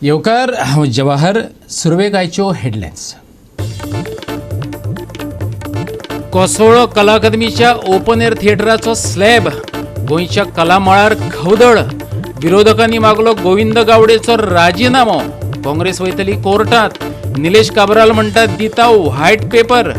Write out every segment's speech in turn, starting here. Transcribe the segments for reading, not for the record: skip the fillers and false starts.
येवकार, हांव जवाहर. सुरवेक आयच्यो हेडलायन्स. कोसळ्ळो कला अकादमीच्या ओपन एअर थिएटराचो स्लॅब. गोंयच्या कला मळार खवदळ. विरोधकांनी मागलो गोविंद गावडेचो राजिनामो. काँग्रेस वयतली कोर्टात. निलेश काब्राल म्हणटात दिता व्हायट पेपर.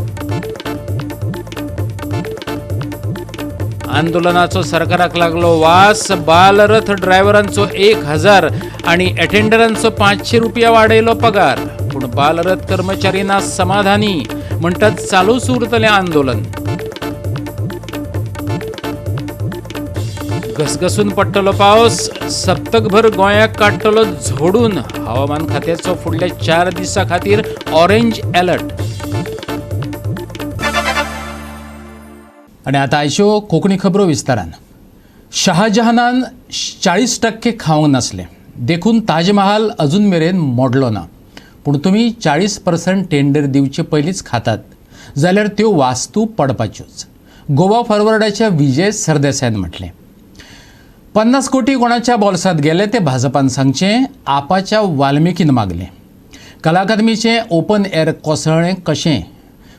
आंदोलनाचो सरकाराक लागलो वास. बालरथ ड्रायव्हरांचो 1000 आणि अटेंडरांचो 500 रुपया वाडयलो पगार. पूण बालरथ कर्मचारी ना समाधानी, म्हणटात चालूच उरतलें आंदोलन. घसघसून पडटलो पावस, सप्तकभर गोंयाक काडटलो झोडून. हवामान खात्याचो फुडल्या 4 दिसां खातीर ऑरेंज अलर्ट. आनी आतां आयच्यो कोंकणी खबरो विस्तारान. शहाजहानान 40% खावंक नासलें देखून ताजमहाल अजून मेरेन मोडलो ना. पूण तुमी 40% टेंडर दिवचे पयलींच खातात जाल्यार त्यो वास्तू पडपाच्योच, गोवा फॉरवर्डाच्या विजय सरदेसायान म्हटलें. 50 कोटी कोणाच्या बोल्सांत गेले ते भाजपान सांगचें, आपाच्या वाल्मिकीन मागलें. कला अकादमीचें ओपन एअर कोसळ्ळें कशें?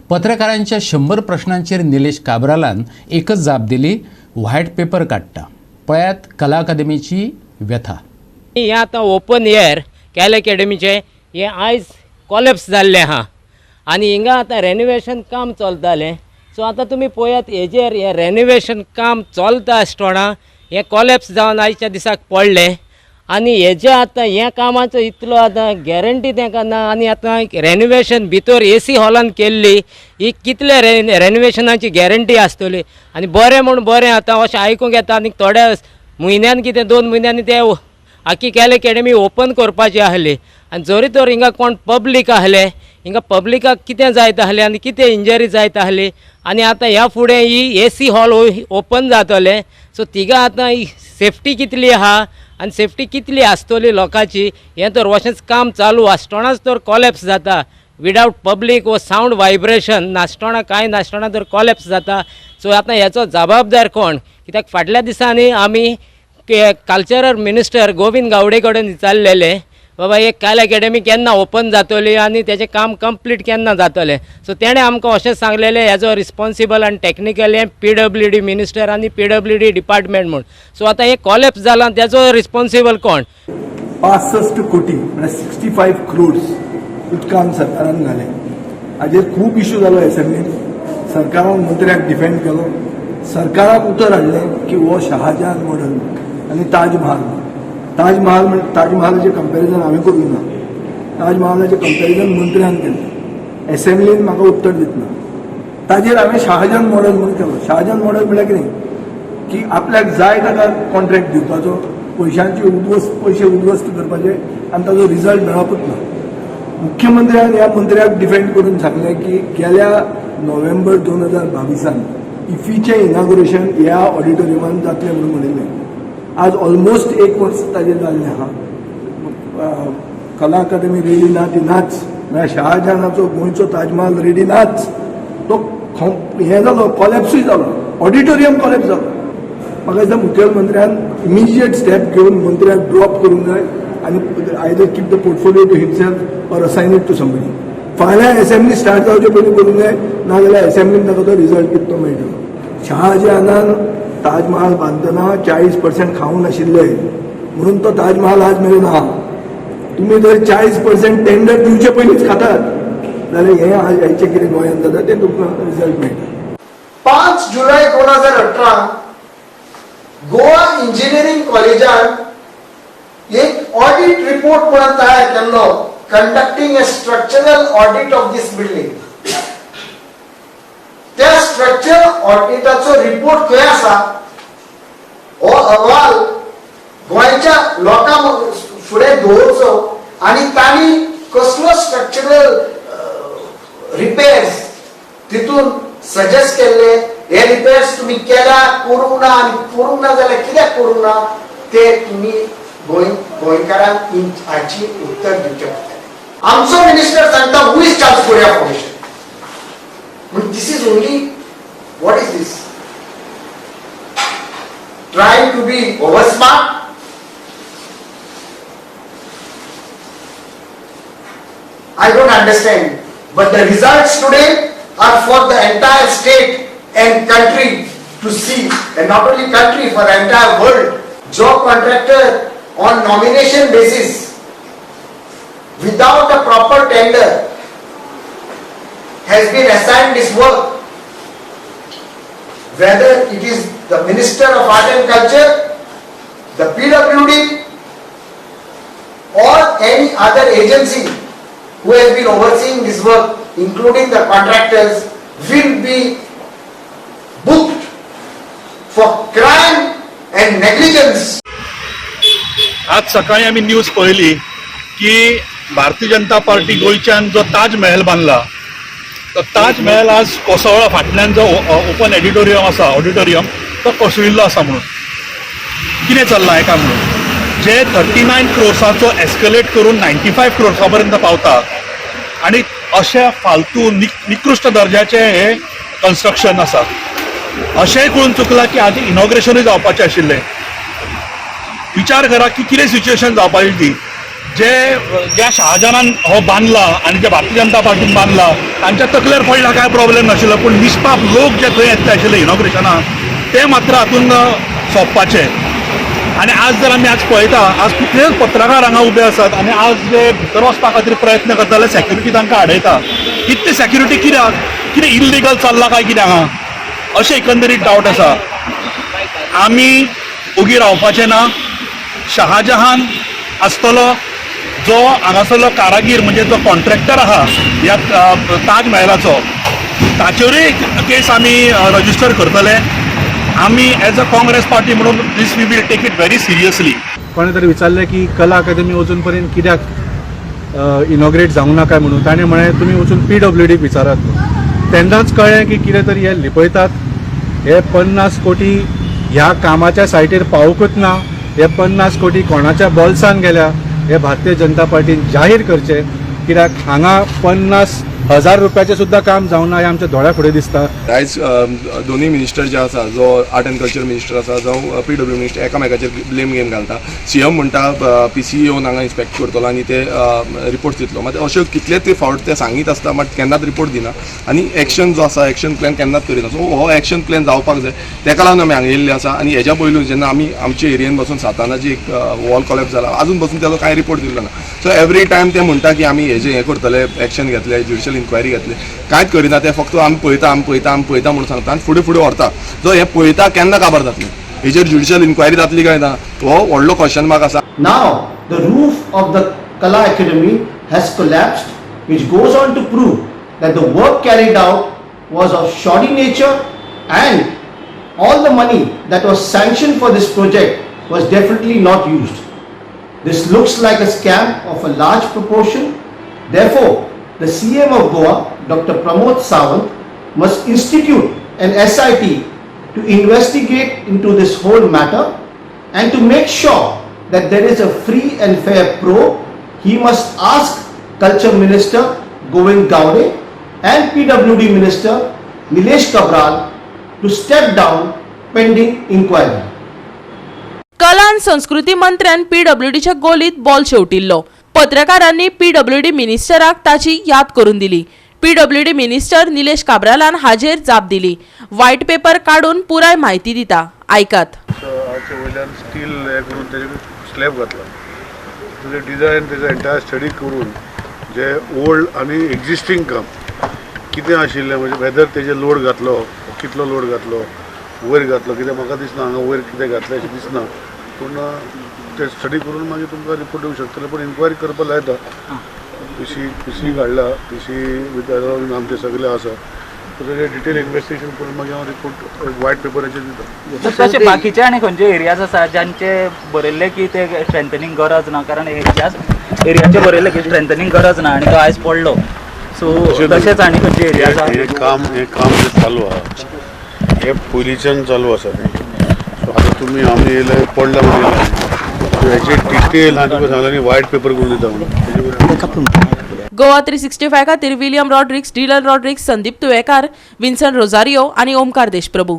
पत्रकारांच्या 100 प्रश्नांचेर निलेश काब्रालान एकच जाप दिली, व्हायट पेपर काडटा. पळयात कला अकादमीची व्यथा. हें आतां ओपन एअर कॅल अकॅडमीचें हें आयज कॉलेप्स जाल्लें आहा आनी हिंगा आतां रेनोवेशन काम चलतालें. सो आतां तुमी पळयात हेजेर हें रेनोवेशन काम चलता आसतना हें कॉलेप्स जावन आयच्या दिसाक पडलें आनी हेजे आतां ह्या कामाचो इतलो आतां गॅरंटी तांकां ना. आनी आतां रेनोवेशन भितर ए सी हॉलान केल्ली ही कितले रेनोवेशनाची गॅरंटी आसतली? आनी बरें म्हूण बरें आतां अशें आयकूंक येता आनी थोड्या म्हयन्यान कितें 2 म्हयन्यांनी ते आख्खी कॅल अकॅडमी ओपन करपाची आहली. आनी जरी तर हिंगा कोण पब्लीक आहले, हिंगा पब्लिकाक कितें जायत आहलें आनी कितें इंजरी जायत आहली? आनी आतां ह्या फुडें ही ए सी हॉल ओपन जातलें, सो तिगा आतां सेफ्टी कितली आहा आनी सेफ्टी कितली आसतली लोकांची? हें तर अशेंच काम चालू आसतनाच तर कॉलेप्स जाता, विदावट पब्लीक वो सावंड वायब्रेशन नासतना, कांय नासतना तर कॉलेप्स जाता. सो आतां हेचो जबाबदार कोण? कित्याक फाटल्या दिसांनी आमी कल्चरल मिनिस्टर गोविंद गावडे कडेन विचारलेलें, बाबा एक कॅल अकॅडमी केन्ना ओपन जातली आनी तेजें काम कंप्लीट केन्ना जातलें? सो तेणें आमकां अशें सांगलेलें, हेजो रिस्पोन्सिबल आनी टॅक्निकल हें पीडब्ल्यूडी मिनिस्टर आनी पीडब्ल्यूडी डिपार्टमेंट म्हूण. सो आतां हें कॉलेप्स जालां, तेजो रिस्पोन्सिबल कोण? 65 कोटी म्हळ्यार 65 क्रोर्स उदकान सरकारान घाले. हाजेर खूब इशू जालो एसेंब्लीन. सरकारान मंत्र्याक डिफेंड केलो. सरकाराक उतर हाडलें की हो शहाजहान मॉडल आनी ताजमहाल, ताजमहाल म्हण ताजमहालाचें कंपॅरिजन हांवें करूंक ना, ताजमहालाचें कंपॅरिजन मंत्र्यान केलें. एसेंब्लीन म्हाका उत्तर दितना ताजेर हांवें शहाजहान मॉडल म्हूण केलो. शहाजहान मॉडल म्हळ्यार कितें की आपल्याक जाय ताका कॉन्ट्रॅक्ट दिवपाचो, पयशांची उद्ध्वस्त, पयशे उद्ध्वस्त करपाचे आनी ताजो रिजल्ट मेळपूच ना. मुख्यमंत्र्यान ह्या मंत्र्याक डिफेंड करून सांगलें की गेल्या नोव्हेंबर 2022 इफीचें इनाग्रेशन ह्या ऑडिटोरियमान जातलें म्हणून म्हणिल्लें. आज ऑलमोस्ट एक वर्स ताजेर जाल्लें आहा. कला अकादमी रेडी ना ती नाच. म्हळ्यार शहाजहानाचो गोंयचो ताजमहाल रेडी नाच. तो हें जालो, कॉलेप्सूय जालो, ऑडिटोरियम कॉलेप्स जालो. म्हाका दिसता मुखेलमंत्र्यान इमिजिएट स्टेप घेवन मंत्र्याक ड्रॉप करूंक जाय आनी either keep the portfolio to himself or assign it to somebody. फाल्यां एसेंब्ली स्टार्ट जावचे पयलीं करूंक जाय, नाजाल्यार एसेंब्लीन ताका तो रिजल्ट कितें तो मेळटलो. शहाजहानान ताजमहाल बांदतना 40% खावंक नाशिल्ले म्हणून तो ताजमहाल आज मेरेन आहा. तुमी जर 40% टेंडर दिवचे पयलींच खातात जाल्यार हें आज हेचें कितें गोंयांत जाता तें तुमकां रिजल्ट मेळटा. 5 जुलय 2018 गोवा इंजिनिअरिंग कॉलेजान एक ऑडिट रिपोर्ट म्हणून तयार केल्लो, conducting a structural audit of this building. त्या स्ट्रक्चरल ऑडिटाचो रिपोर्ट खंय आसा? हो अहवाल गोंयच्या लोकां फुडें दवरचो आनी तांणी कसलो स्ट्रक्चरल रिपेर्स तितून सजेस्ट केल्ले, हे रिपेर्स तुमी केल्या, करूंक ना आनी करूंक ना जाल्यार कित्याक करूंक ना, ते तुमी गोंयकारांक हाची उत्तर दिवचें पडटलें. आमचो मिनिस्टर सांगता, who is Charles Correa Foundation? म्हण this is only, what is this, trying to be over smart? I don't understand. But the results today are for the entire state and country to see, and not only country, for the entire world. जो contractor on nomination basis without a proper tender has been assigned this work, whether it is the Minister of Art and Culture, the PWD or any other agency who has been overseeing this work, including the contractors, will be booked for crime and negligence. आज सकाळी आमी news पळयली की Bharatiya Janata party गोंयच्यान जो ताज महल बांदला तो ताज महल आज कोसळ्ळा. फाटल्यान जो ओपन एडिटोरियम आसा, ऑडिटोरियम, तो कोसळिल्लो आसा म्हणून. कितें चल्लां हें काय म्हणून जे 39 क्रोर्साचो एस्कलेट करून 95 क्रोर्सा पर्यंत पावता आनी अशे फालतू निकृश्ट दर्जाचे हे कन्स्ट्रक्शन आसा. अशेंय कळून चुकलां की आजी इनॉग्रेशनूय जावपाचें आशिल्लें. विचार करा की कितें सिच्युएशन जावपाची ती. जे ज्या शहाजहानान हो बांदला आनी जे भारतीय जनता पार्टीन बांदला तांच्या तकलेर पडला काय प्रॉब्लेम नाशिल्लो, पूण निष्पाप लोक जे थंय येतले आशिल्ले इनॉग्रेशनाक ते मात्र हातून सोंपपाचे. आनी आज जर आमी आज पळयता, आज कितलेच पत्रकार हांगा उबे आसात आनी आज जे भितर वचपा खातीर प्रयत्न करता जाल्यार सेक्युरिटी तांकां आडयता. इतली सेक्युरिटी कित्याक? कितें इल्लिगल चल्लां काय कितें हांगा, अशें एकंदरीत डावट आसा. आमी ओगी रावपाचे ना. शहाजहान आसतलो जो हांगासरलो कारागीर, म्हणजे जो कॉन्ट्रॅक्टर आहा ह्या ताज महलाचो, ताचेरूय केस आमी रजिस्टर करतले. आमी एज अ काँग्रेस पार्टी म्हणून this we will take it very seriously. कोणें तरी विचारलें की कला अकादमी अजून पर्यंत कित्याक इनॉग्रेट जावंक ना काय म्हणून. ताणें म्हळें, तुमी वचून पीडब्ल्यूडीक विचारात म्हणून. तेन्नाच कळ्ळें की कितें तरी हे लिपयतात. हे 50 कोटी ह्या कामाच्या सायटीर पावूंकच ना. हे 50 कोटी कोणाच्या बोल्सान गेल्या हे भारतीय जनता पार्टीन जाहीर करचें, कित्याक हांगा 50,000 रुपयाचें सुद्दां काम जावना हें आमच्या दोळ्या फुडें दिसता. आयज दोनूय मिनिस्टर जे आसा, जो आर्ट एंड कल्चर मिनिस्टर आसा जावं पीडब्ल्यू मिनिस्टर, एकामेकाचेर ब्लेम गेम घालता. सीएम म्हणटा पीसी येवन हांगा इन्स्पेक्ट करतलो आनी ते रिपोर्ट दितलो. मात अश्यो कितले ते फावट ते सांगीत आसता, मात केन्नाच रिपोर्ट दिना आनी एक्शन जो आसा, एक्शन प्लॅन केन्नाच करिना. सो हो एक्शन प्लॅन जावपाक जाय, तेका लागून आमी हांगा येयल्ले आसा. आनी हेज्या पयलू जेन्ना आमी आमच्या एरियेन बसून सातानाची एक वॉल कॉलॅप्स जाला, अजून बसून तेजो कांय रिपोर्ट दिल्लो ना. सो एवरी टायम ते म्हणटा की आमी हेजें हें करतले, एक्शन घेतले, ज्युडिशियल इन्क्वायरी घेतले, कांयच करिना ते. फक्त आमी पळयता, आमी पळयता, आमी पळयता म्हणून सांगता आनी फुडें फुडें व्हरता. जो हे पळयता केन्ना काबार जातले? हेजेर ज्युडिशियल इन्क्वायरी जातली काय ना, हो व्हडलो क्वेश्चन मार्क आसा. Now, the roof of the Kala Academy has collapsed, which goes on to prove that the work carried out was of shoddy nature and all the money that was sanctioned for this project was definitely not used. This looks like a scam of a large proportion. Therefore, the CM of Goa, Dr. Pramod Sawant, must institute an SIT to investigate into this whole matter and to make sure that there is a free and fair probe. He must ask Culture Minister Govind Gaude and PWD Minister Nilesh Cabral to step down pending inquiry. कला आनी संस्कृती मंत्र्यान पीडब्ल्यूडीच्या गोलीत ball शेवटिल्लो. पत्रकारांनी PWD मिनिस्टराक ताची याद करून दिली. PWD minister Nilesh काब्रालान हाजेर जाप दिली. व्हायट पेपर काडून पुराय म्हायती दिता, आयकात. हाचे वयल्यान स्टील हें करून तेजे स्लॅब घातला. तेजें डिजायन, तेजो एंटायर स्टडी करून जे ओल्ड आनी एग्जिस्टींग काम कितें आशिल्लें, म्हणजे वेदर तेजेर लोड घातलो, कितलो लोड घातलो, वयर घातलो कितें, म्हाका दिसना हांगा वयर कितें घातलें अशें दिसना. पूण ते स्टडी करून मागीर तुमकां रिपोर्ट दिवंक शकतले. पूण इन्क्वायरी करपा लायता. पीसी पीसी काडला, पीसी विथ आमचे सगळे आसा. सो तेजें डिटेल इन्वेस्टिगेशन करून मागीर हांव रिपोर्ट व्हायट पेपराचेर दिता. तर तशे बाकीचे आनी खंयचे एरियाज आसा ज्यांचे बरयल्ले की ते स्ट्रेंथनिंग गरज ना? कारण ह्याच एरियाचे बरयल्ले की स्ट्रेंथनिंग गरज ना आनी तो आयज पडलो. सो तशेंच आनी खंयचे एरिया आसा? हे काम जें चालू आहा हे पयलींच्यान चालू आसा न्ही. सो आतां तुमी आमी येयले पडला म्हणून येयले. सो हेचे डिटेल हांवें तुका सांगलें न्ही, व्हायट पेपर करून दिता म्हणून तेजे वयल्यान. गोवा 365 खातीर William Rodrigues, Dylan Rodrigues, Sandeep Tuyekar, Vinson Rosario आनी ओमकार देशप्रभू.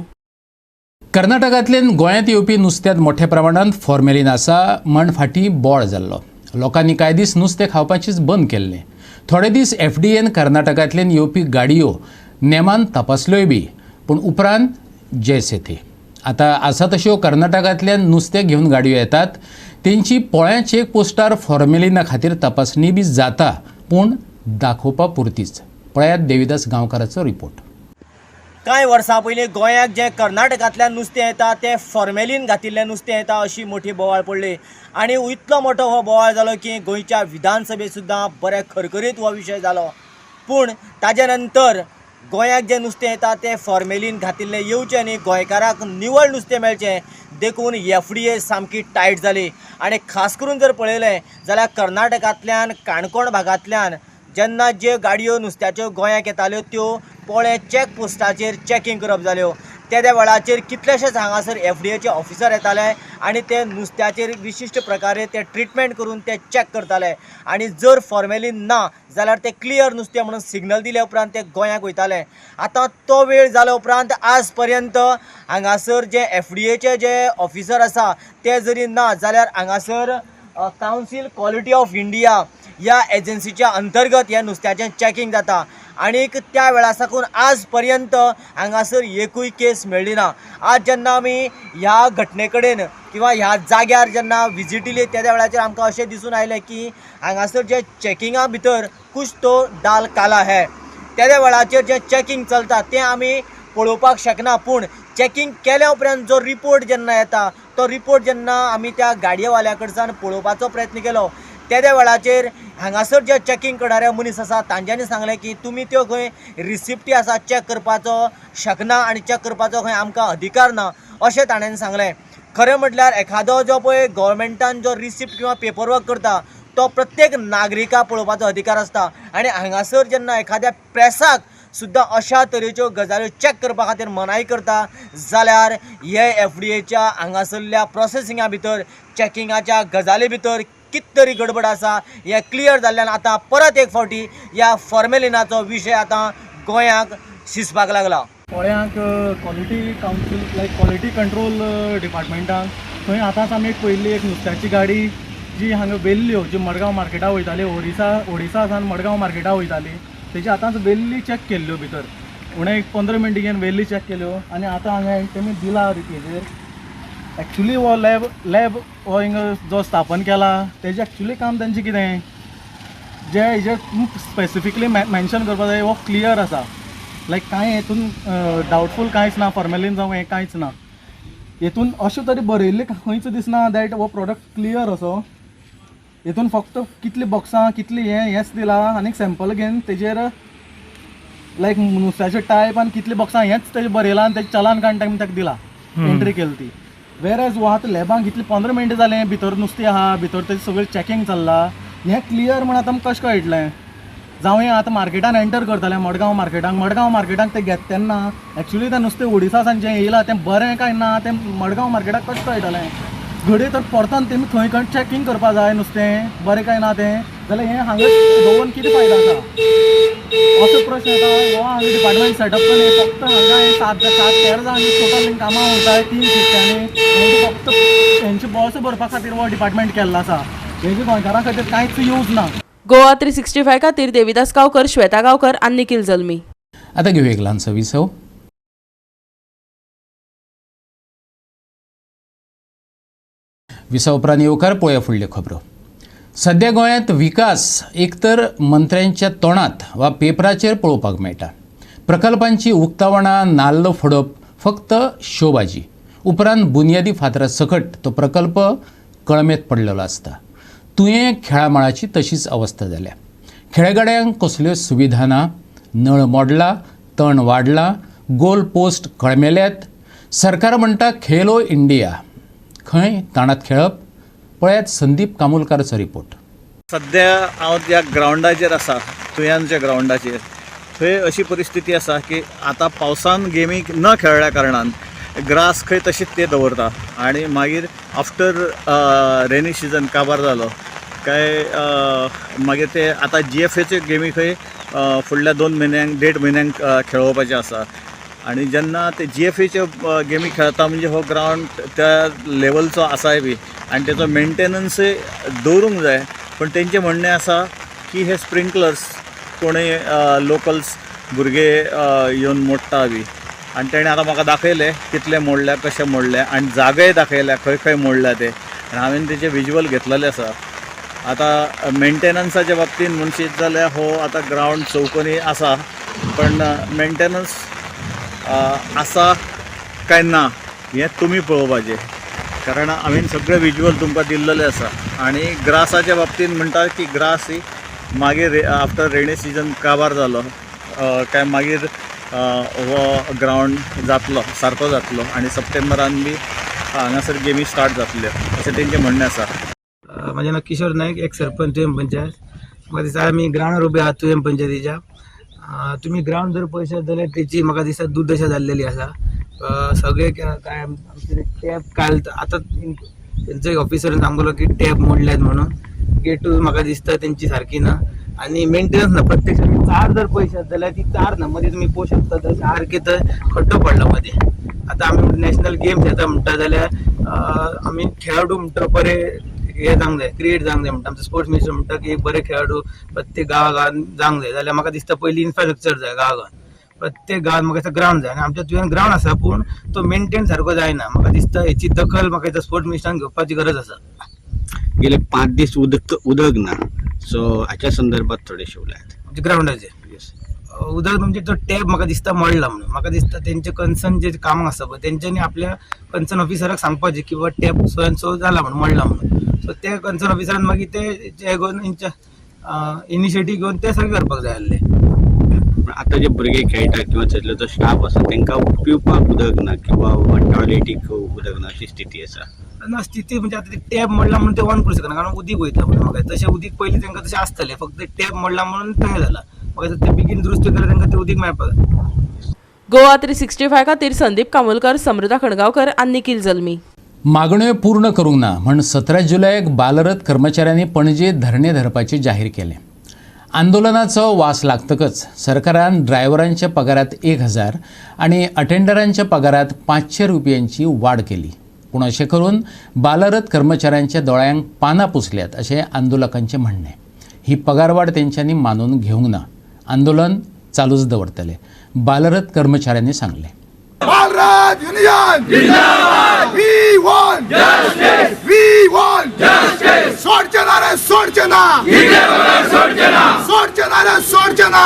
कर्नाटकांतल्यान गोंयांत येवपी नुस्त्यांत मोठ्या प्रमाणांत फॉर्मेलीन आसा म्हण फाटीं बोळ जाल्लो. लोकांनी कांय दीस नुस्तें खावपाचेंच बंद केल्लें. थोडे दीस एफडीएन कर्नाटकांतल्यान येवपी गाडयो नेमान तपासल्योय बी, पूण उपरांत जैसे थे. आतां आसा तश्यो कर्नाटकांतल्यान नुस्तें घेवन गाडयो येतात, तेंची पोळ्या चेक पोस्टार फॉर्मेलिना खातीर तपासणी बी जाता, पूण दाखोवपा पुरतीच. पळयात देविदास गांवकाराचो रिपोर्ट. कांय वर्सां पयलीं गोंयाक जें कर्नाटकांतल्यान नुस्तें येता तें फॉर्मेलीन घातिल्लें नुस्तें येता अशी मोठी बोवाळ पडली आनी इतलो मोठो हो बोवाळ जालो की गोंयच्या विधानसभेत सुद्दां बरे खरखरीत हो विशय जालो. पूण ताजे नंतर गोंयाक जें नुस्तें येता तें फॉर्मेलीन घातिल्लें येवचें न्ही, गोंयकाराक निवळ नुस्तें मेळचें देखून एफडीए सामकी टायट जाली. आनी खास करून जर पळयलें जाल्यार कर्नाटकांतल्यान काणकोण भागांतल्यान जेन्ना ज्यो गाडयो नुस्त्याच्यो गोंयाक येताल्यो त्यो पोळे चॅक पोस्टाचेर चॅकींग करप जाल्यो. तेद्या वेळाचेर कितलेशेच हांगासर एफडीएचे ऑफिसर येताले आनी ते नुस्त्याचेर विशिश्ट प्रकारे ते ट्रिटमेंट करून ते चॅक करताले आनी जर फॉर्मेलीन ना जाल्यार ते क्लियर नुस्तें म्हणून सिग्नल दिल्या उपरांत ते गोंयाक वयताले. आतां तो वेळ जाल्या उपरांत आज पर्यंत हांगासर जे एफडीएचे जे ऑफिसर आसा ते जरी ना जाल्यार हांगासर कावन्सील क्वॉलिटी ऑफ इंडिया ह्या एजन्सीच्या अंतर्गत ह्या नुस्त्याचें चॅकींग जाता आनीक त्या वेळा साकून आज पर्यंत हांगासर एकूय केस मेळ्ळी ना. आज जेन्ना आमी ह्या घटने कडेन किंवा ह्या जाग्यार जेन्ना विजीट दिली त्या वेळाचेर आमकां अशें दिसून आयलें की हांगासर जे चॅकिंगा भितर कुछ तो दाल काला है. त्या वेळाचेर जें चॅकींग चलता तें आमी पळोवपाक शकना, पूण चॅकींग केल्या उपरांत जो रिपोर्ट जेन्ना येता तो रिपोर्ट जेन्ना आमी त्या गाडयेवाल्या कडच्यान पळोवपाचो प्रयत्न केलो तेद्या वेळाचेर हांगासर जे चॅकींग करणारे मनीस आसा तांच्यांनी सांगलें की तुमी त्यो खंय रिसिप्टी आसा चॅक करपाचो शकना आनी चॅक करपाचो खंय आमकां अधिकार ना अशें ताणें सांगलें. खरें म्हटल्यार एखादो जो पळय गव्हर्मेंटान जो रिसिप्ट किंवा पेपरवर्क करता तो प्रत्येक नागरिका पळोवपाचो अधिकार आसता आनी हांगासर जेन्ना एखाद्या प्रेसाक सुद्दां अशा तरेच्यो गजाल्यो चॅक करपा खातीर मनाय करता जाल्यार हे एफडीएच्या हांगासरल्या प्रोसेसिंगा भितर चॅकिंगाच्या गजाली भितर कित तरी गडबड आसा हें क्लियर जाल्ल्यान आतां परत एक फावटी ह्या फॉर्मेलिनाचो विशय आतां गोंयाक शिजपाक लागला. पोळ्यांक quality council like quality control डिपार्टमेंटान थंय आतांच आमी एक पयली एक नुस्त्याची गाडी जी हांगा वेल्ल्यो जी मडगांव मार्केटा वयताली ओडिसा सावन मडगांव मार्केटा वयताली तेजी आतांच वेल्ली चॅक केल्ल्यो भितर उणें एक 15 मिनटां घेवन वेल्ली चॅक केल्यो आनी आतां हांगा तेमी दिला हेजेर. एक्चुली हो लॅब हो हिंगा जो स्थापन केला तेजें एक्चुली काम तेंचें कितें जे हेजेर स्पेसिफिकली मेन्शन करपा जाय हो क्लियर आसा लायक कांय हेतून डावटफूल कांयच ना, फॉर्मेलीन जावं हें कांयच ना. हेतून अशें तरी बरयल्लें खंयच दिसना that हो प्रोडक्ट क्लियर असो. हेतून फक्त कितली बॉक्सां कितली हें हेंच दिलां आनी सॅम्पल घेवन तेजेर लायक नुस्त्याचे टायप आनी कितली बॉक्सां हेंच तेजें बरयलां आनी तेजें चलान काडून ताका ताका दिलां एंट्री केली ती. वेर एज हो आतां लॅबांक कितली 15 मिनटां जालें भितर नुस्तें आहा भितर तेजें सगळें चॅकींग चल्लां हें क्लियर म्हण आतां आमकां कशें कळटलें? जावं हें आतां मार्केटान एंटर करतलें मडगांव मार्केटाक, मडगांव मार्केटाक तें घेता तेन्ना एक्चुली तें नुस्तें ओडिसा सावन जें येयलां तें बरें काय ना तें मडगांव मार्केटाक कशें कळटलें? घडये तर परतून तेमी थंय खंय चॅकींग करपा जाय नुस्तें बरें काय ना तें, जाल्यार हें हांगा दवरून कितें फायदो आसा असो प्रश्न येता. हो हांगा डिपार्टमेंट सेटअप करून फक्त हांगा हे 7-13 जाणांनी टोटल कामां वयता 3 शिफ्टांनी फक्त हेंचे बॉस भरपा खातीर हो डिपार्टमेंट केल्लो आसा. हेजे गोंयकारां खातीर कांयच यूज ना. गोवा 365 खातीर देविदास गांवकर, श्वेता गांवकर आनी निखिल जल्मी. आतां घेवया एक ल्हानसो विसव. विसा उपरांत येवकार पळोवया फुडल्यो खबरो. सद्या गोंयांत विकास एकतर मंत्र्यांच्या तोंडांत वा पेपराचेर पळोवपाक मेळटा. प्रकल्पांची उक्तावणां, नाल्ल फोडप फक्त शोबाजी. उपरांत बुनियादी फातरा सकट तो प्रकल्प कळमेत पडलेलो आसता. तुयें खेळामळाची तशीच अवस्था जाल्या. खेळगड्यांक कसल्यो सुविधा ना, नळ मोडला, तण वाडला, गोल पोस्ट कळमेल्यात. सरकार म्हणटा खेलो इंडिया, खंय ताणात खेळप? पळयात संदीप कामुलकाराचो रिपोर्ट. सद्या हांव त्या ग्रावंडाचेर आसा, तुयांच्या ग्रावंडाचेर. थंय अशी परिस्थिती आसा की आतां पावसान गेमी न खेळ्ळ्या कारणान ग्रास खंय तशीच ते दवरता आनी मागीर आफ्टर रेनी सिजन काबार जालो काय मागीर ते आतां जी एफ एच्यो गेमी खंय फुडल्या 2 म्हयन्यांक 1.5 म्हयन्यांक खेळोवपाचें आसा आनी जेन्ना ते जी एफ एच्यो गेमी खेळता म्हणजे हो ग्रावंड त्या लेवलचो आसाय बी आनी तेचो मेंटेनन्सय दवरूंक जाय. पूण तेंचें म्हणणें आसा की हे स्प्रिंकलर्स कोणूय लोकल्स भुरगे येवन मोडटा बी. आनी तेणें आतां म्हाका दाखयलें कितले मोडल्या, कशें मोडल्या आनी जागेय दाखयल्या खंय खंय मोडल्या ते, आनी हांवें तेजे विज्युअल घेतलेले आसा. आतां मेंटेनन्साच्या बाबतींत म्हणशीत जाल्यार हो आतां ग्रावंड चौकोनी आसा, पण मेंटेनन्स आसा काय ना हें तुमी पळोवपाचें, कारण हांवें सगळें विज्युअल तुमकां दिल्लेलें आसा. आनी ग्रासाच्या बाबतींत म्हणटा की ग्रास ही मागीर आफ्टर रेनी सिजन काबार जालो काय मागीर हो ग्रावंड जातलो, सारको जातलो आनी सप्टेंबरान बी हांगासर गेमी स्टार्ट जातल्यो अशें तेंचें म्हणणें आसा. म्हाजें नांव किशोर नायक, एक सरपंच तुयें पंचायत. म्हाका दिसता आमी ग्रावंडार उबे आहात तुयें पंचायतीच्या. तुमी ग्रावंड जर पळयशात जाल्यार तेची म्हाका दिसता दुर्दशा जाल्लेली आसा. सगळे काय आमचे टॅप काल आतां तेंचो एक ऑफिसरान सांगलो की टॅप मोडल्यात म्हणून, गेटूय म्हाका दिसता तेंची सारकी ना आनी मेंटेनन्स ना. प्रत्यक्ष चार जर पळयशात जाल्यार ती चार ना, मदीं तुमी पळोवंक शकता तर सारकें थंय खड्डो पडला मदीं. आतां आमी नॅशनल गेम्स येता म्हणटा जाल्यार आमी खेळाडू म्हणटा बरे हे जावंक जाय, क्रिएट जावंक जाय म्हणटा. आमचो स्पोर्ट्स मिनिस्टर म्हणटा की एक बरे खेळाडू प्रत्येक गांवा गांवांत जावंक जाय, जाल्यार म्हाका दिसता पयलीं इन्फ्रास्ट्रक्चर जाय गांवा गांवांत, प्रत्येक गांवांत म्हाका दिसता ग्रावंड जाय. आनी आमच्या तुवें ग्रावंड आसा पूण तो मेंटेन सारको जायना. म्हाका दिसता हेची दखल म्हाका दिसता स्पोर्ट्स मिनिस्टरान घेवपाची गरज आसा. गेले 5 दीस उदक ना, सो हाच्या संदर्भात थोडेशे उलयात. म्हणजे ग्रावंडाचेर उदक म्हणजे तो टॅप म्हाका दिसता मोडला म्हणून म्हाका दिसता तेंचे कन्सर्न जे कामां आसा पळय तेंच्यांनी आपल्या कन्सर्न ऑफिसराक सांगपाचें की बाबा टॅप सो एन सो जाला म्हणून, मोडला म्हणून. सो ते कन्सर्न ऑफिसरान मागीर ते हे घेवन तेंच्या इनिशिएटीव घेवन ते सगळें करपाक जाय आसलें. आतां जे भुरगे खेळटात किंवा थंयसरलो जो स्टाफ आसा तांकां पिवपाक उदक ना किंवा टॉयलेटीक उदक ना अशी स्थिती आसा. ना स्थिती म्हणजे आतां ते टॅप मोडला म्हणून ते ऑन करूं शकना, कारण उदीक वयता म्हणून. म्हाका तशें उदीक पयलीं तांकां तशें आसतलें, फक्त टॅप मोडला म्हणून तशें जालां. म्हाका ते बेगीन दुरुस्त केल्यार तांकां तें उदीक मेळपाक जाय. गोवा 365 खातीर संदीप कामोलकर, समृता खणगांवकर आनी निखिल जल्मी. मागण्यो पूर्ण करूंक ना म्हण 17 जुलयाक बालरथ कर्मचाऱ्यांनी पणजे धरणे धरपाचें जाहीर केलें. आंदोलनाचो वास लागतकच सरकारान ड्रायव्हरांच्या पगारात 1000 आनी अटेंडरांच्या पगारात 500 रुपयांची वाड केली. पूण अशें करून बालरथ कर्मचाऱ्यांच्या दोळ्यांक पानां पुसल्यात अशें आंदोलकांचें म्हणणें. ही पगारवाड तेंच्यांनी मानून घेवंक ना, आंदोलन चालूच दवरतले, बालरथ कर्मचाऱ्यांनी सांगलें. बालरथ युनियन जिंदाबाद, we want justice, we want justice. सोडचे ना रे सोडचे ना, सोडचे ना, सोडचे ना रे सोडचे ना,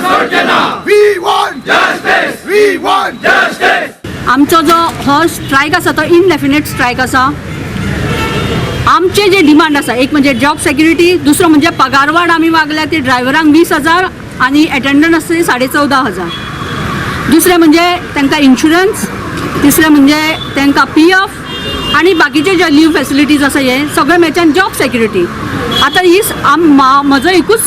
सोडचे ना. We want justice, we want justice. आमचो जो हो स्ट्रायक आसा तो इनडेफिनेट स्ट्रायक आसा. आमचे जे डिमांड आसा एक म्हणजे जॉब सेक्युरिटी, दुसरो म्हणजे पगारवाड आमी मागल्या ती ड्रायव्हरांक 20,000 आनी एटेंडंट आसा ते 14,500. दुसरें म्हणजे तांकां इन्शुरन्स, तिसरें म्हणजे तांकां PF आनी बाकीचे जे लीव फेसिलिटीज आसा हे सगळें मेळचे आनी जॉब सेक्युरिटी. आतां ही म्हजो एकूच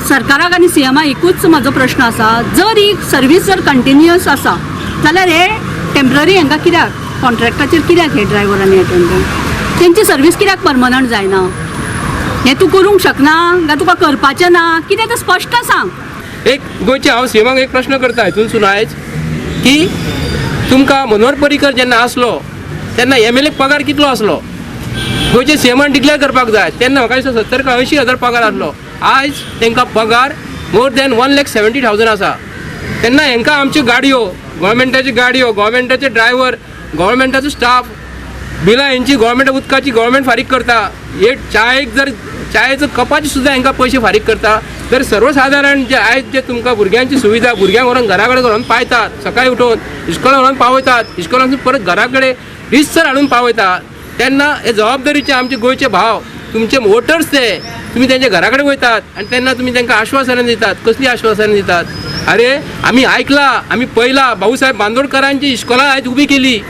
सरकाराक आनी CMआक एकूच म्हजो प्रश्न आसा, जर ही सर्वीस जर कंटिन्युअस आसा जाल्यार हे टेंपररी हांकां कित्याक कॉन्ट्रॅक्टाचेर कित्याक हे ड्रायव्हर आनी एटेंडंट तेंची सर्वीस कित्याक परमनंट जायना? हें तूं करूंक शकना काय तुका करपाचें ना कितें तें स्पश्ट सांग. एक गोंयचे हांव सीएमाक एक प्रश्न करता हितूनसून आयज की तुमकां मनोहर पर्रीकर जेन्ना आसलो तेन्ना MLA पगार कितलो आसलो? गोंयचे सीएमान डिक्लेअर करपाक जाय. तेन्ना म्हाका दिसता 70 काय 80 हजार पगार आसलो. आयज तांकां पगार मोर दॅन 1,70,000 आसा. तेन्ना हांकां आमच्यो गाडयो, गव्हर्मेंटाच्यो गाडयो, गव्हर्मेंटाचे ड्रायव्हर, गव्हर्मेंटाचो स्टाफ, बिलां हेंची गव्हर्मेंट उदकाची गव्हर्मेंट फारीक करता. एक चायेक जर चायेचो कपाचे सुद्दां हांकां पयशे फारीक करता. तर सर्वसादारण जे आयज जे तुमकां भुरग्यांची सुविधा, भुरग्यांक व्हरोन घरा कडेन व्हरोन पायतात, सकाळी उठोवन इस्कोलान व्हरोन पावयतात, इस्कोलांतसून परत घरा कडेन रितसर हाडून पावयतात, तेन्ना हे जबाबदारीचे आमचे गोंयचे भाव, तुमचे वोटर्स ते तुमी तेंच्या घरा कडेन वयतात आनी तेन्ना तुमी तांकां आश्वासनां दितात. कसलीं आश्वासनां दितात? अरे आमी आयकलां, आमी पळयलां, भाऊसाहेब बांदोडकरांची इस्कोलां आयज उबी केली,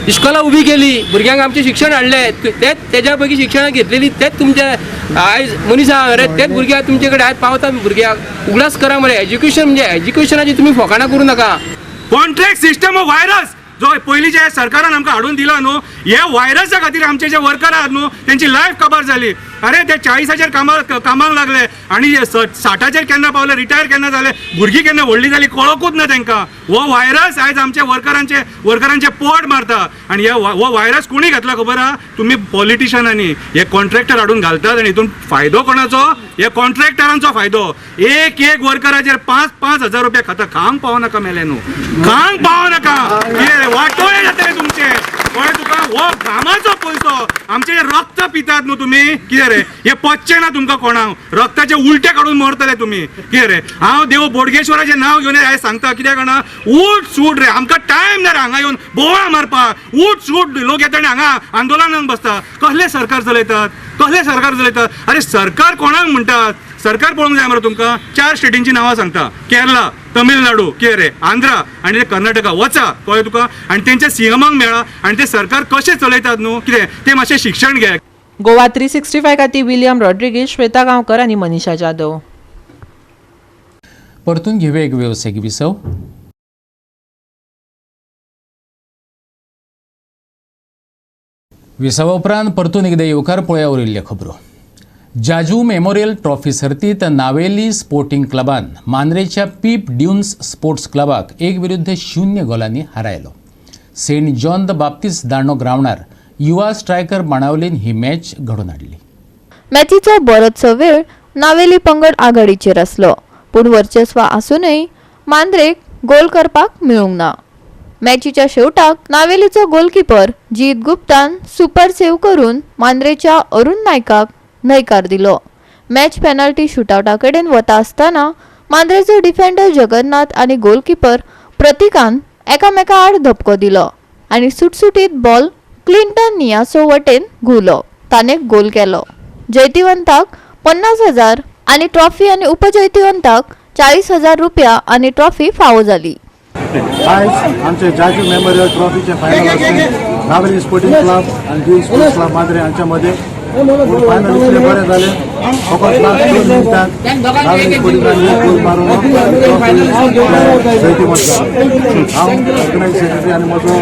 इस्कोलां उबी केली, भुरग्यांक आमचें शिक्षण हाडलें, तेच तेज्या पैकी शिक्षणां घेतलेली तेच तुमचे आयज मनीस आहा, अरे तेच भुरगे आयज तुमचे कडेन आयज पावता. भुरग्यांक उगडास करा मरे, एज्युकेशन म्हणजे एज्युकेशनाची तुमी फोकाणां करूं नाका. कॉन्ट्रॅक्ट सिस्टम हो व्हायरस जो पयलींच्या सरकारान आमकां हाडून दिला न्हू, हे व्हायरसा खातीर आमचे जे वर्कर आहात न्हू तेंची लायफ काबार जाली. अरे ते 40,000 कामाक लागले आनी 60,000 केन्ना पावले, रिटायर केन्ना जाले, भुरगीं केन्ना व्हडलीं जाली कळोकूच ना तांकां. हो व्हायरस आयज आमच्या वर्करांचे पोट मारता. आनी हो व्हायरस कोणी घातला खबर आहा? तुमी पॉलिटिशनांनी हे कॉन्ट्रॅक्टर हाडून घालतात आनी हितून फायदो कोणाचो? हे कॉन्ट्रॅक्टरांचो फायदो. एक एक वर्कराचेर 5-5 हजार रुपया खाता. खांक पावनाका मेले न्हू, खांक पावनाका, कितें वाटोळे जातले तुमचे. कळ्ळें तुका? हो घामाचो पयसो, आमचे रक्त पितात न्हू तुमी. कितें रे हे पचचें ना तुमकां कोणाक, रक्ताचे उलटे काडून मरतले तुमी. कितें रे, हांव देव बोडगेश्वराचें नांव घेवन हांवें सांगता, कित्याक जाणा, उठ सूट रे, आमकां टायम ना रे हांगा येवन बोवाळ मारपाक. उठ सूट लोक येता आनी हांगा आंदोलनाक बसता. कसलें सरकार चलयतात, कसलें सरकार चलयतात? अरे सरकार कोणाक म्हणटात? सरकार पळोवंक जाय मरे तुमकां. 4 स्टेटींची नांवां सांगता, केरला, तमिळनाडू, कितें रे आंध्रा आनी कर्नाटका. वचा, कळ्ळें तुका? आनी तेंच्या सीएमाक मेळा आनी ते सरकार कशें चलयतात न्हू कितें तें मातशें शिक्षण घे. गोवा 365 खातीर विलियम रॉड्रिगीज, श्वेता गांवकर आनी मनीषा जाधव. परतून घेवया एक वेवसायीक विसव. विसवा उपरांत परतून एकदां येवकार पळया उरिल्ल्यो खबरो. जाजू मेमोरियल ट्रॉफी सर्तीत नावेली स्पोर्टिंग क्लबान मांद्रेच्या पीप ड्युन्स स्पोर्ट्स क्लबाक 1-0 गोलांनी हारायलो. Saint John the Baptist Dando ग्रावंडार युवा स्ट्रायकर बाणावलीन ही मॅच घडोवन हाडली. मॅचीचो बरोचसो वेळ नावेली पंगड आघाडीचेर आसलो, पूण वर्चस्व आसूनय मांद्रेक गोल करपाक मेळूंक ना. मॅचीच्या शेवटाक नावेलीचो गोलकीपर जीत गुप्तान सुपर सेव्ह करून मांद्रेच्या अरुण नायकाक न्हयकार दिलो. मॅच पेनल्टी शुटआवटा कडेन वता आसतना मांद्रेचो डिफेंडर जगन्नाथ आनी गोलकीपर प्रतिकान एकामेका आड धपको दिलो आनी सुटसुटीत बॉल क्लिंटन नियासो वटेन घुंवलो. ताणें गोल केलो. जैतिवंताक 50,000 आनी ट्रॉफी आनी उपजैतिवंताक 40,000 रुपया आनी ट्रॉफी फावो जाली. आयज आमचे जाजू मेमोरियल ट्रॉफीचे फायनल आसले. नावेली स्पोर्टिंग क्लब आनी ड्यू स्पोर्ट्स क्लब मांद्रे हांच्या मदें. पूण फायनल इतले बरें जालें, फकत लास्ट 2 मिनटांत नावेली स्पोर्टिंगान एक गोल मारून ट्रॉफी जैतिवंत जालो. हांव ऑर्गनायज सेक्रेटरी आनी म्हजो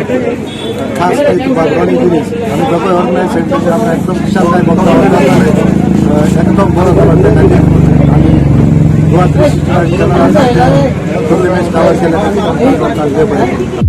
खास रॉनी गिरीश आनी दोगूय ऑर्गनायज सेक्रेटरी आमकां एकदम खुशालकाय भोगता. एकदम बरो जालो त्या खातीर आनी गोवा 365 चॅनलान सगळे मॅच कवर केल्या खातीर आमकां देव बरें करूं.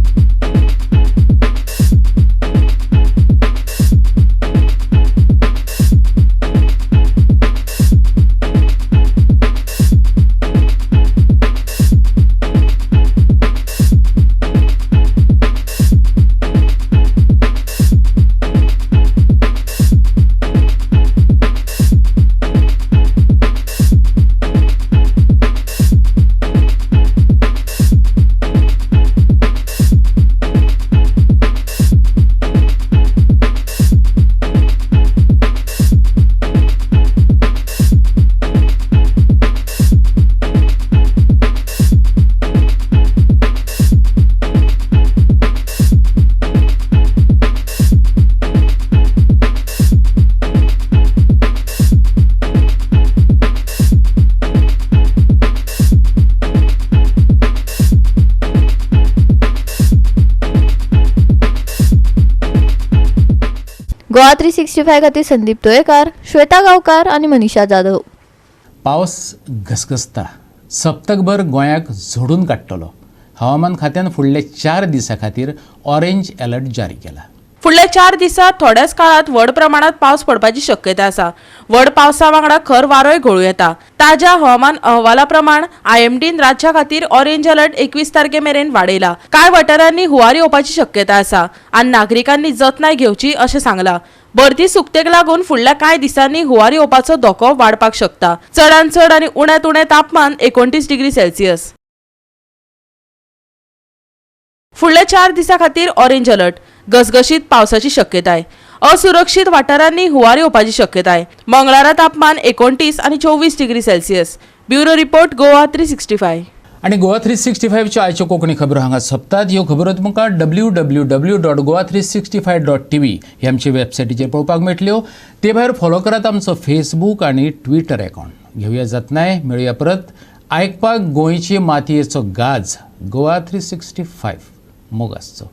गोवा 365 खातीर संदीप तोयेकार, श्वेता गांवकार आनी मनीषा जाधव. पावस घसघसता, सप्तकभर गोंयाक झोडून काडटलो. हवामान खात्यान फुडल्या 4 दिसां खातीर ऑरेंज अलर्ट जारी केला. फुडल्या 4 दिसांत थोड्याच काळात व्हड प्रमाणात पावस पडपाची शक्यता आसा. व्हड पावसा वांगडा खर वारोय घोळूं येता. ताज्या हवामान अहवाला प्रमाण आयएमडीन राज्या खातीर ऑरेंज अलर्ट 21 तारखे मेरेन वाडयला. कांय वाठारांनी हुंवार येवपाची शक्यता आसा आनी नागरिकांनी जतनाय घेवची अशें सांगला. भरती सुकतेक लागून फुडल्या कांय दिसांनी हुंवार येवपाचो धोको वाडपाक शकता. चडांत चड आनी उण्यांत उणें तापमान 29 डिग्री सेल्सियस. फुडल्या 4 दिसां खातीर ऑरेंज अलर्ट. घसघशीत पावसाची शक्यताय. असुरक्षीत वाठारांनी हुंवार येवपाची शक्यताय. मंगळारा तापमान 29 आनी 24 degree Celsius. Bureau report, Goa 365. आनी गोवा 365च्यो आयच्यो कोंकणी खबरो हांगा सोंपतात. ह्यो खबरो तुमकां www.goa365.tv ही आमचे वेबसायटीचेर पळोवपाक मेळटल्यो. ते भायर फॉलो करात आमचो फेसबूक आनी ट्विटर अकावंट. घेवया जतनाय, मेळुया परत आयकपाक गोंयचे मातयेचो गाज. गोवा 365 मोग आसचो.